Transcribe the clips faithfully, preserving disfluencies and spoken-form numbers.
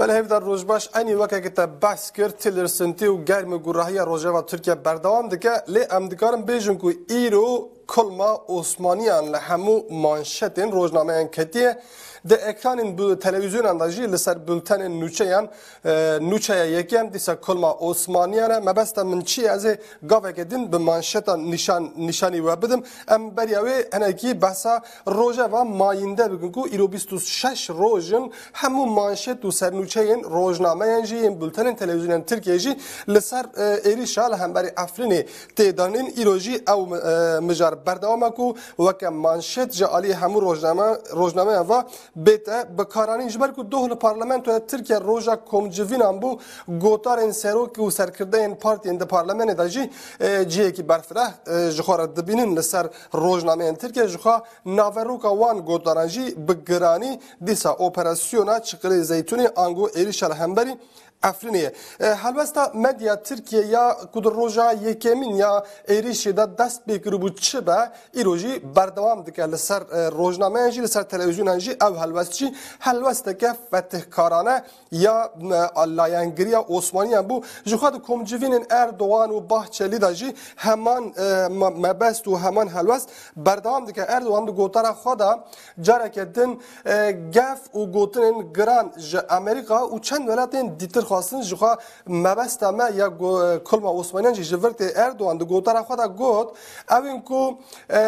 Belê hêvdar, roj baş. Eynî weke ke te behs kir, Tillerson û germ û gurahiya rojeva Tirkiye berdewam dike, lê em dikarin bêjin ku îro kulma Osmaniyan li hemû manşetên rojnameyan ketiye. Di ekranên bi televîzyonan de jî li ser bultenên nûçeyan, e, nûçeya yekem dîsa kulma Osmaniyan e. Mebesta min çi ye? Ez ê gaveke din bi manşeta nîşan, nîşanî we bidim. Em beriya wê hinekî behsa rojeva mayînde bikin ku îro bîst û şeş roj in hemû manşet û sernûçeyên rojnameyan jî, yên bultenên televîzyonên Tirkiyê jî li ser, e, êrîşa li hemberî Efrînê tê danîn. Îro jî ew, e, mijar berdewam e ku weke manşet ji alî hemû rojname, rojnameyan ve bête bikaranîn. Ji ber ku doh li parlamentoya Tirkiye roja komcivînan bû, gotarên serok û serkirdeyên partiyên di parlamenê de jî, e, cihekî berfireh, e, ji xwe re dibînin li ser rojnameyên Tirkiye. Ji xwe naveroka wan gotaran jî bi giranî dîsa operasyona Çiqilê Zeytûnê ango êrîşa li hemberî Efrînê ye. E, helwesta medya Tirkiye ya ku di roja yekemîn ya êrîşê de dest pê kiribû çi be, îro jî berdewam dike. Li ser, e, rojnameyan jî, li ser televîzyonan jî ew helwest jî helwesteke fetihkarane ya, e, layengiriya Osmaniyan bû. Ji xwe di komcivînên Erdogan û Bahçelî de jî heman, e, me-, mebest û heman helwest berdewam dike. Erdogan di gotara xwe de careke din, e, gef û gotinên giran ji Amerîka û çend welatên dîtir xwestin. Ji xwe mebesta me ya go-, kulma Osmaniyan jî ji vir tê. Erdogan di gotara xwe de got, ew ên ku, e,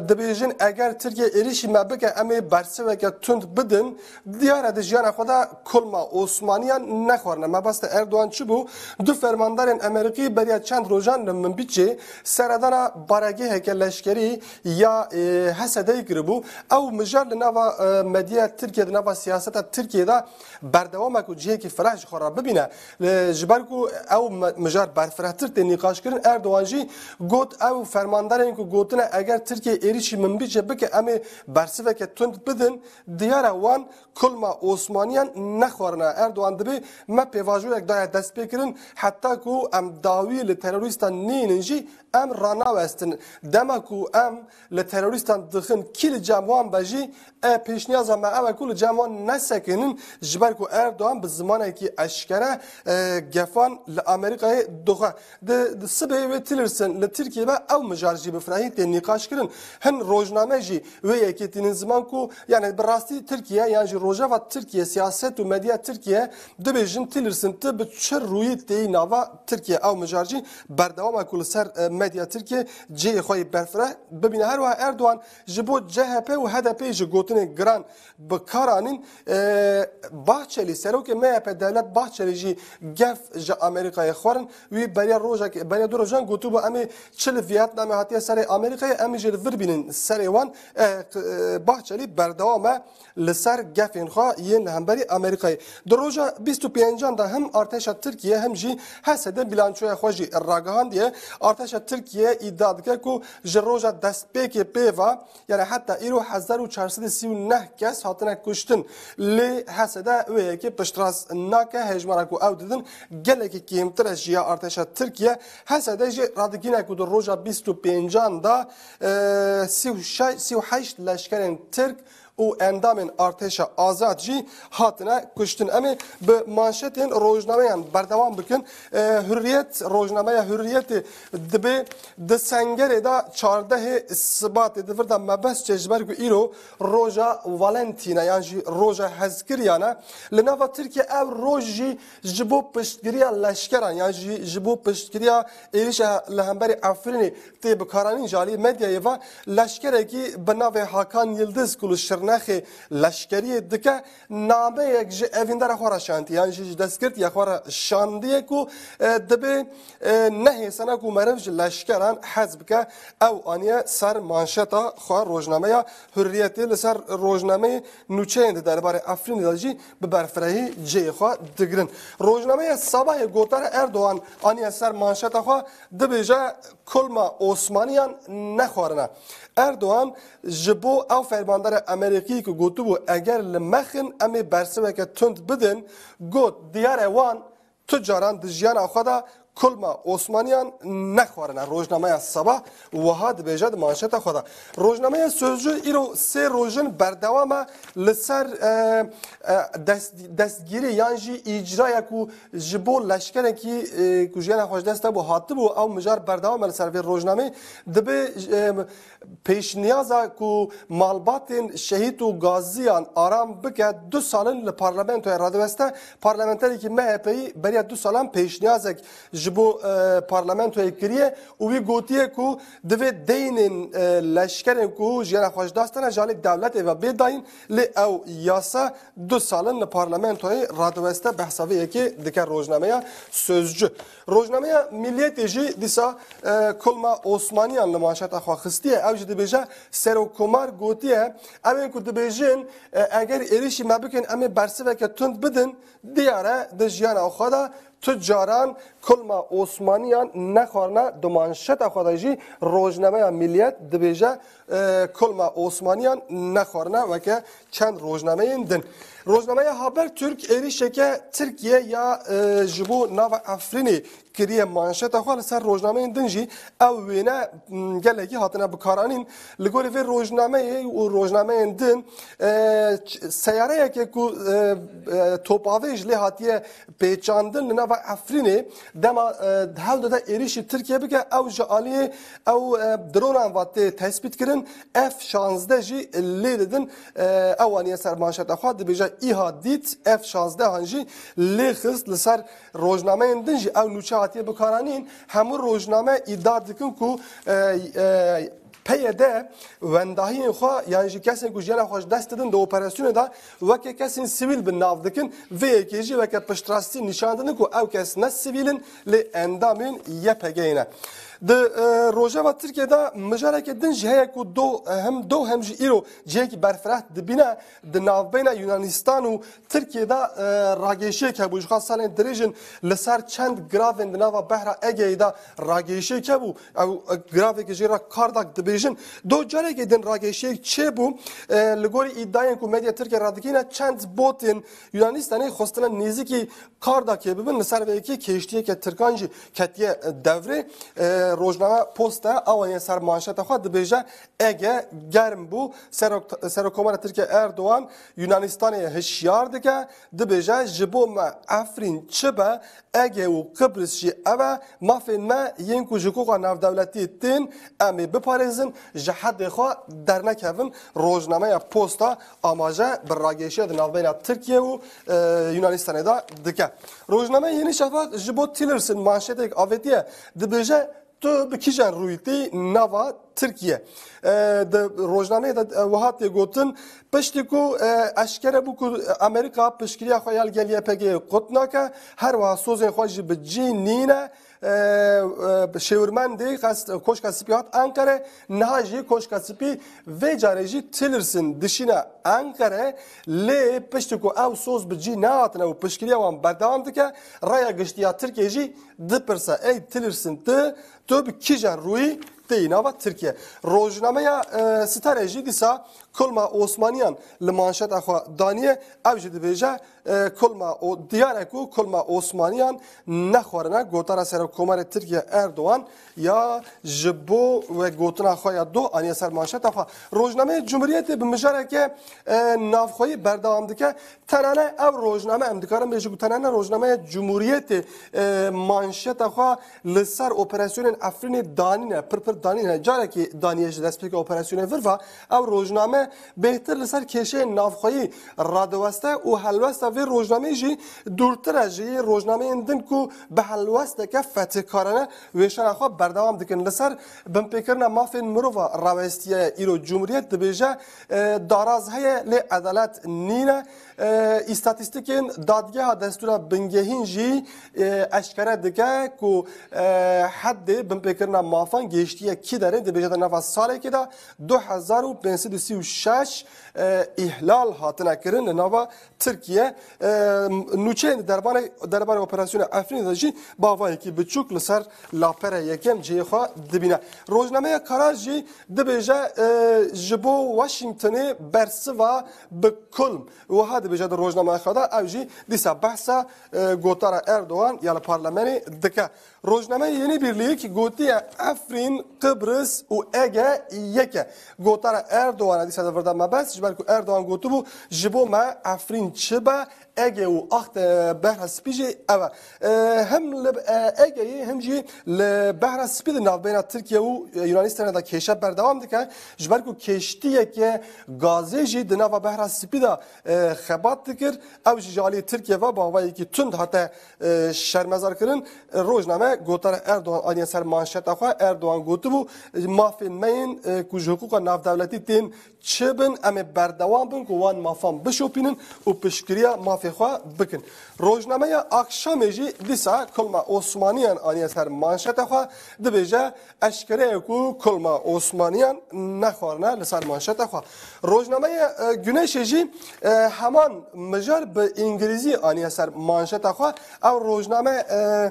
dibêjin eger Tirkiye êrîşî me bike, em ê bersiveke tund bidin, diyar e di jiyana xwe de kulma Osmaniyan nexwarine. Mebesta Erdogan çi bû? Du fermandarên Amerîkî beriya çend rojan li Minbicê seredana baregeheke leşkerî ya, e, H S D'yê kiribû. Ew mijar li nava, e, medyaya Tirkiye, di nava siyaseta Tirkiye de berdewam e ku cihekî fireh ji xwe re bibîne. Li, ji ber ku ew me-, mijar berfirehtir tê nîqaşkirin, Erdogan jî got, ew fermandarên ku gotine eger Tirkiye êrîşî Minbicê bike, em ê bersiveke tund bidin, diyar e wan kulma Osmaniyan nexwarine. Erdogan dibê me pêvajoyek daye destpêkirin, heta ku em dawî li terorîstan neynin jî, em ranawestin. Dema ku em li terorîstan dixin, kî li cem wan be jî, e, pêşniyaza me ew e ku li cem wan nesekinin, ji ber ku Erdogan bi zimanekî eşkere, e, gefan li Amerîkayê dixwe. Di, di sibê wê Tillerson li Tirkiyê be, ew mijar jî bi firehî tê nîqaşkirin. Hin rojname jî wê yekê tînin ziman ku, yani, bi rastî Tirkiye yan jî rojeva Tirkiye, siyaset û medya Tirkiye dibêjin Tillerson tu bi çi rûyî têyî nava Tirkiye. Ew mijar jî berdewam e ku li ser, e, medya Tirkiye cihê xwe yê berfireh bibîne. Her wiha Erdogan ji bo C H P û H D P jî gotinên giran bi kar anîn. E, Bahçelî, serokê M H P Devlet Bahçelî jî gef ji Amerîkayê xwarin. Wî beriya rojek, beriya du rojan gotibû, em ê çi li Vietnamê hatiye serê Amerîkayê, em ê jî li vir bînin serê wan. E, q-, e, Bahçelî berdewam e li ser gefên xwe yên li hemberî Amerîkayê. Di roja bîst û pêncan de hem artêşa Tirkiye hem jî H S D bilançoya xwe jî ragihandiye. Artêşa Tirkiye îdia dike ku ji roja destpêkê pê ve, yani heta îro, hezar û çar sed û sî û neh kes hatine kuştin. Lê H S D wê yekê piştrast nake, hejmara ku ew didin gelekî kêmtir e ji ya artêşa Tirkiye. H S D jî radigihîne ku di roja bîst û pêncan de, e, sî û şeş, sî û heşt leşkerên Tirk û endamên artêşa azad jî hatine kuştin. Em ê bi manşetên rojnameyan berdewam bikin. E, Hurriyet, rojnameya Hurriyetê dibê di sengerê de çardehê Sibatê, di vir de mebest çê, ji ber ku îro roja Valentîn e yan jî roja hezkiriyan e. Li nava Tirkiye ev roj jî ji bo piştgiriya leşkeran yan jî ji bo piştgiriya êrîşa li hemberî Efrînê tê bikaranîn. Ji alî medyayê ve leşkerekî bi navê Hakan Yildiz ku li Şirnexê leşkeriyê dike, nameyek ji evîndara xwe re şandiye yan jî ji destgirtiya xwe re şandiye ku, e, dibê, e, nehêsene ku meriv ji leşkeran hez bike. Ew aniye ser manşeta xwe rojnameya Hurriyetê. Li ser rojnameyê nûçeyên di derbarê Efrînê de jî bi berfirehî cihê xwe digirin. Rojnameya Sabahê gotara Erdogan aniye ser manşeta xwe, dibêje kulma Osmaniyan nexwarine. Erdogan ji bo ew fermandara Amerîkî ku gotibû eger li me xin em ê bersiveke tund bidin, got, diyar e wan tu caran di jiyana xwe de kulma Osmaniyan nexwarine. Rojnameya Sabah wiha dibêje di manşeta xwe de. Rojnameya Sözcü îro sê roj in berdewam e li ser, e, e, dest, destgîrî yan jî îcraya ku ji bo leşkerekî, e, ku jiyana xwe ji dest hebû hatibû, ew mijar berdewam e li ser vê rojnamê. Dibê, e, pêşniyaza ku malbatên şehîd û gaziyan aram bike du sal in li parlamentoyê radiweste. Parlamenterekî M H P'yî beriya du salan pêşniyazek ji bo, e, parlamentoyê kiriye û wî gotiye ku divê deynên, e, leşkerên ku jiyana xwe ji dest dane ji alî dewletê ve bê dayîn, lê ew yasa du sal in li parlamentoyê radiweste. Behsa vê yekê dike rojnameya Sözcü. Rojnameya Milliyetê jî dîsa, e, kulma Osmaniyan li manşeta xwe xistiye. Ew jî dibêje, Serokkomar gotiye, em ên ku dibêjin, e, eger êrişî me bikin, em ê bersiveke tund bidin, diyar e di jiyana xwe de tu caran kulma Osmaniyan nexwarine. Di manşeta xwe de jî rojnameya Milliyet dibêje, e, kulma Osmaniyan nexwarine weke çend rojnameyên din. Rojnameya Habertürk êrişeke Tirkiye ya, e, ji bo nava Efrînê kiriye manşeta xwe. Li ser rojnameyên din jî ew wêne, m, gelekî hatine bikaranîn. Li gorî vê rojnameyê û rojnameyên din, e, ç-, seyareyeke ku, e, e, topavêj lê hatiye pêçandin li nava Efrînê, dema, e, hewl dide êrişî Tirkiye bike, ew ji aliyê ew, e, dronan ve tê tespît kirin, F şazdeh jî lê didin. E, ew aniye ser manşeta xwe, dibêje, îha dît F şazdehan jî lê xist. Li ser rojnameyên din jî ew nûçe hatiye bikaranîn. Hemû rojname îdia dikin ku, e, e, P Y D wendahiyên xwe yan jî kesên ku jiyana xwe ji dest didin di operasyonê de weke kesên sivîl bi nav dikin. Vê yekê jî weke piştrastî nîşan didin ku ew kes ne sivîl in, lê endamên Y P G'ê ne. Di, e, rojeva Tirkiye de mijareke din jî heye ku do, hem do hem jî îro cihekî berfireh dibîne di navbeyna Yunanistan û Tirkiye de, e, ragêşiyek hebû. Ji xwe salên dirêj in li ser çend giravên di nava behra Egeyê de ragêşiyek hebû. Ew, e, giraveke jê re Kardak dibêjin. Do carekê din ragêşiyek çêbû. E, li gorî îdiayên ku medya Tirkiye radikîne, çend botên Yunanistanê xwestine nêzîkî Kardakê bibin. Li ser vê yekê kêştiyeke Tirkan jî ketiye devrê. E, rojname Posta ew aniye ser manşeta xwe, dibêje, Ege germ bû. Serok, Serokkomara Tirkiye Erdogan Yunanistanê hişyar dike. Dibêje, ji bo me Efrîn çi be, Ege û Qibris jî ev e. Mafên me yên ku ji hiqûqa navdewletiyê tên, em ê biparêzin, ji hedê xwe dernekevin. Rojnameya Posta amaje bi ragêşiya di navbeyna Tirkiye û, e, Yunanistanê de dike. Rojnameya Yeni Şafak ji bo Tillerson manşetêk avêtiye, dibêje, Tu bi kîjan rûyî tê nava Tirkiye? E, di rojnameyê de, e, wiha tê gotin, piştî ku, e, eşkere bû ku Amerîka piştgiriya xwe ya li gel Y P G'ê qut nake, her wiha sozên xwe jî bi cî nîne. E, e, şêwirmendê qes-, Koşka Spî hat Enqere, niha jî Koşka Spî vê carê jî Tillerson dişîne Enqere, lê piştî ku ew soz bi cî nehatine û piştgiriya wan berdewam dike, raya giştî ya Tirkiye jî dipirse, ey Tillerson, tu, tu bi kîjan rûyî têyî nava Tirkiye? Rojnameya, e, Sitare jî dîsa kulma Osmaniyan li manşeta xwe daniye. Ew jî dibêje, e, kulma o, diyar e ku kulma Osmaniyan nexwarine. Gotara Serokkomarê Tirkiye Erdogan ya ji bo vegotina xwe ya do aniye ser manşeta xwe. Rojnameya Cumhuriyetê bi mijareke, e, navxweyî berdewam dike. Tenane ev rojname, em dikarin bêjin ku tenane rojnameya Cumhuriyetê, e, manşeta xwe li ser operasyonên Efrînê danîne, pir pir danîne. Carekî daniye ji destpêka operasyonê vir ve, ev rojname bêhtir li ser kêşeyên navxweyî radiweste û helwesta vê rojnameyê jî dûrtir e ji yê rojnameyên din ku bi helwesteke fetihkarane wêşana xwe berdewam dikin. Li ser binpêkirina mafên mirova rawestiye îro Cumhuriyet, dibêje, e, daraz heye lê edalet nîne. E, îstatîstîkên Dadgeha Destûra Bingehîn jî, e, eşkere dike ku, e, heddê binpêkirina mafan gêştiye kî derê, dibêje di nava salekê de du hezar û pênc sed û sî û şeş şeş e, îhlal hatine kirin li nava Tirkiye. E, nûçeyên di derbarê, derbarê operasyona Efrînê de jî bavayekî biçûk li ser lapera yekem cihê xwe dibîne. Rojnameya Karar jî dibêje, e, ji bo Washingtonê bersiva bi kulm. Wiha dibêje di rojnameya xwe de, ew jî dîsa behsa, e, gotara Erdogan ya li parlamenê dike. Rojnameya Yeni Birlik gotiye Efrîn, Qibris û Ege yek e. Gotara Erdogan dîsa di vir de mebest, ji ber ku Erdogan gotibû, ji bo me Efrîn çi be, Ege û Axt, e, Behra Spî jî ev e. E, hem li, e, Egeyê hem jî li Behra Spî di navbeyna Tirkiye û, e, Yunanistanê de kêşe berdewam dike. Ji ber ku kêştiyeke gazê jî di nava Behra Spî de, e, xebat dikir, ew jî ji alî Tirkiye ve bi awayekî tund hate, e, şermezar kirin. Rojname gotara Erdogan aniye ser manşeta xwe. Erdogan gotibû, mafên me yên, e, ku ji hiqûqa navdewletî tên çi bin, em ê berdewam bin ku wan mafan bişopînin û piştgiriya mafê xwe bikin. Rojnameya Akşamê jî dîsa Kulma Osmaniyan aniye ser manşeta xwe, dibêje eşkere ye ku Kulma Osmaniyan nexwarine li ser manşeta xwe. Rojnameya, e, Güneşê jî, e, heman mijar bi îngilîzî aniye ser manşeta xwe. Ew rojname, e,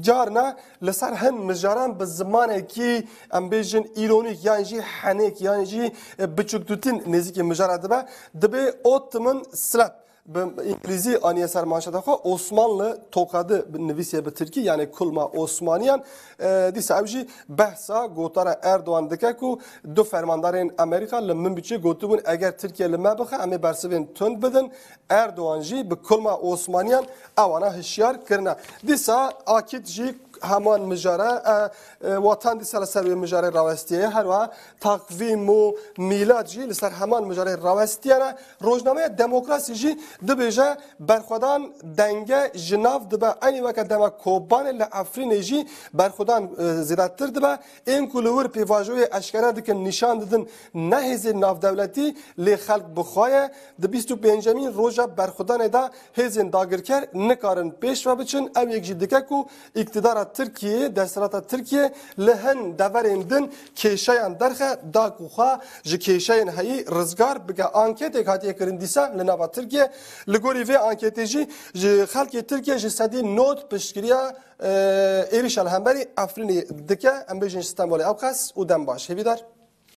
carna li ser hin mijaran bi zimanekî, em bêjin, îronîk yan jî henêk yan jî, e, biçûkdûtin nêzîkî mijara dibe. Dibê Ottoman Slap bi îngilîzî aniye ser manşeta xwe, Osmanlı tokadı nivîsiye bi tirkî, yani Kulma Osmaniyan. E, dîsa ew jî behsa gotara Erdogan dike ku du fermandarên Amerîka li Münbiçê gotibûn, eger Tirkiye li me bixe, em ê bersivên tund bidin. Erdogan jî bi Kulma Osmaniyan ewana hişyar kirine. Dîsa Akit jî heman mijare, e, e, Watan dîsa li ser wê mijarê rawestiye. Her wiha Takvîm û Mîlad jî li ser heman mijarê rawestiyane. Rojnameya Demokrasî jî dibêje berxwedan denge ji nav dibe. Eynî weke dema Kobanê li Efrînê jî berxwedan, e, zêdetir dibe. Ên ku li wir pêvajoyê eşkere dikin, nîşan didin ne hêzên navdewletî, lê xelk bi xwe ye. Di bîst û pêncemîn roja berxwedanê de hêzên dagirker nikarin pêş ve biçin. Ew yek jî dike ku îktidara Tirkiyeyê, desthilata Tirkiye li hin deverên din kêşeyan derxe, da ku xwe ji kêşeyên heyî rizgar bike. Anketêk hatiye kirin dîsa li nava Tirkiye. Li gorî vê anketê jî ji xelkê Tirkiye ji sedî nod piştgiriya, e, êrişa li hemberî Efrînê dike. Em bêjin ji Stenbolê ew qas û dem baş. Hêvîdar.